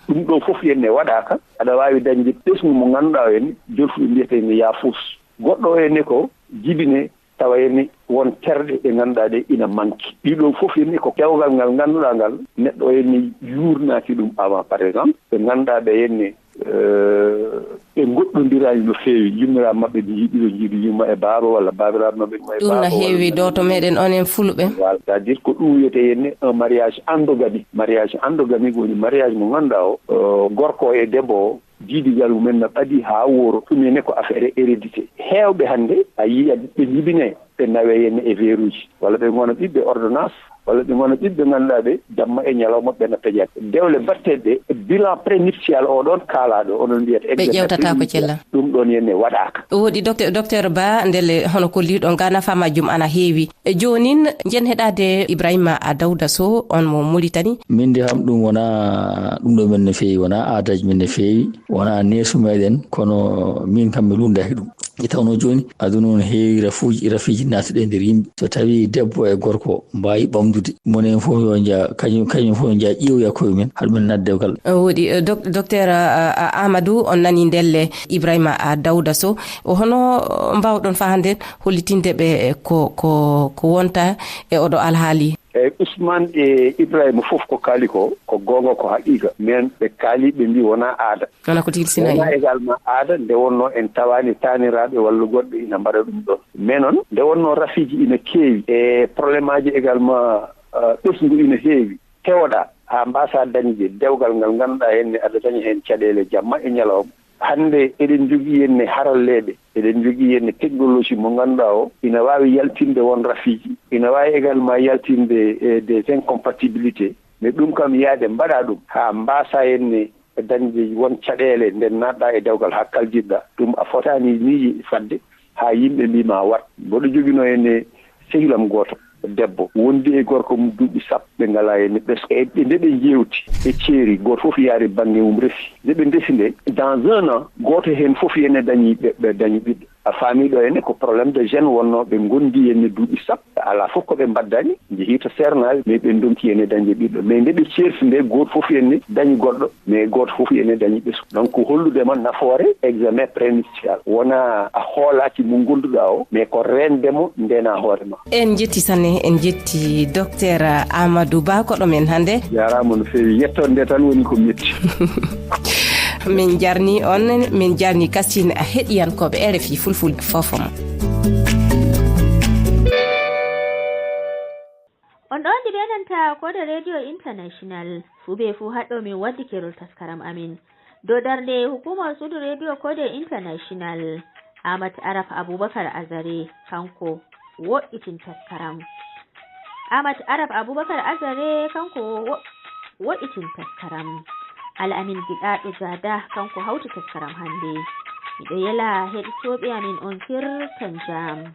ɗum ɗo fof heen ne waɗaaka, aɗa waawi dañde ɓesngu mo ngannduɗaa heen, jolfuɓe mbiyata heen ne yaafus. Goɗɗo o heen ne ko jibine, tawa heen ne won terɗe ɗe ngannduɗaa ɗe ina manki. Ɗii ɗoo fof heen ne ko dewgal ngal ngannduɗaa ngal, neɗɗo o heen ne yuurnaaki ɗum avant, par exemple, ɓe ngannduɗaa ɓe heen ne, eh, ɓe ngoɗɗondiraani no feewi, yummiraaɓe maɓɓe ɗi yiɗi ɗo njiidi yumma e baaba walla baabiraaɓe maɓɓe ɗum e Ɗum na baaba walla heewi ɗo to meɗen onen Fulɓe. Voilà, c'est-à-dire ko ɗum wiyetee heen ne un mariage endogamique. Mariage endogamique woni mariage mo ngannduɗaa o, eh, gorko o e debbo o, jiidigal mumen na ɓadii haa wooro. Ɗum heen ne ko affaire hérédité. Heewɓe hannde, a yiyat ɓe njibine, ɓe nawe heen e veeruuji, walla ɓe ngona ɓiɓɓe ordonnance, walla ɓe ngona ɓiɓɓe ngannduɗaa ɓe jamma e ñalawma ɓe na peƴat. Dewle batteɗe ɗe, bilan prénuptial o ɗoon kaalaaɗo, onon mbiyata Ɓe examen ƴewtata ko prénuptial. Cellal. Ɗum ɗoon heen ne waɗaaka. Woodi docteur, docteur Ba, ndelle hono ko liiɗon ga nafa majjum ana heewi. E joonin, njen heɗaade Ibrahima a Dawda Sow, on mo Mauritanie. Min de kam ɗum wona, ɗum ɗo men no feewi, wona aadaji men no feewi, wona neesu meɗen, kono min kam mi lundaaki ɗum. E tawno jooni, aduna on heewi rafuuji, rafiiji naatuɗe nder yimɓe. So tawi debbo e gorko mbaawi ɓamdude, monen fof yo nja, kañum, kañum fof yo nja ƴeewoya koye men, haɗa men naat dewgal. Woodi, eh, doc-, docteur, ah, ah, Amadou, on nani ndelle Ibrahima, ah, Dawda Sow. O hono mbawɗon fa hannde hollitinde ɓe, eh, ko, ko, ko wonta e oɗo alhaali? Eyi, Ousmane e Ibrahima fof ko kaali ko, ko goonga, ko haqiiqa. Men ɓe kaali, ɓe mbi wona aada. Wona ko tilsinaa Wona en. Également aada, nde wonno en tawaani taaniraaɓe walla goɗɓe ina mbaɗa ɗum ɗon. Mais noon, nde wonno rafiiji ina keewi e problème aji également, euh, ɓesngu ina heewi. Kewoɗaa haa mbaasa dañde dewgal ngal ngannduɗaa heen ne aɗa daña heen caɗeele jamma e ñalawma. Hannde eɗen njogii heen ne haralleeɓe, eɗen njogii heen ne technologie mo ngannduɗaa o, ina waawi yaltinde won rafiiji, ina waawi également yaltinde, eh, des incompatibilités. Mais ɗum kam yaade mbaɗa ɗum haa mbaasa heen ne dañde won caɗeele nde naatɗa e dewgal haa kaldiɗɗa, ɗum a fotaani ni fadde haa yimɓe mbi ma wat. Mboɗo joginoo heen ne sehil am gooto debbo wondi e gorko mum duuɓi sappo, ɓe ngalaa heen ne ɓesngu. E ɓe, nde ɓe njeewti, ɓe ceeri, gooto fof yaari bannge mum refi. Nde ɓe ndesi nde, dans un an, gooto heen fof heen ne dañi ɓe, ɓe dañi ɓiɗɗo. A faamii ɗo heen ne ko problème de gène wonnoo, ɓe ngondi heen ne duuɓi sappo, alaa fof ko ɓe mbaddani, njehii to seernaaɓe, mais ɓe ndonki heen ne dañde ɓiɗɗo. Mais nde ɓe ceerti nde, gooto fof heen ne dañi goɗɗo, mais gooto fof heen ne dañi ɓesngu. Donc, ko hollude ma nafoore examen prénuptial. Wona a hoolaaki mo ngonduɗaa o, mais ko reende mo ndenaa hoore ma. En njetti sanne, en njetti docteur Amadou Ba, koɗo men hannde. Jaaraama no feewi. Yettoode nde tan woni ko metti. Min jarni on, min jarni kasin heɗiyankooɓe R F I Fulfulde fof mo. On ɗon ndi ɓenanta Kode Radio International. Fuu be fuu haɗɗo min waddi kerol taskaram amin. Dow darnde hukumar suudu Radio Kode International, Ahmad Arab Abubakar Azare, kanko wo'itin taskaram. Ahmad Arab Abubakar Azare, kanko wo-, wo'itin taskaram. Al Amin Giɗaaɗo Jaada, kanko hawti taskaram hannde. Miɗo yela heɗitooɓe amin on kirtan jam.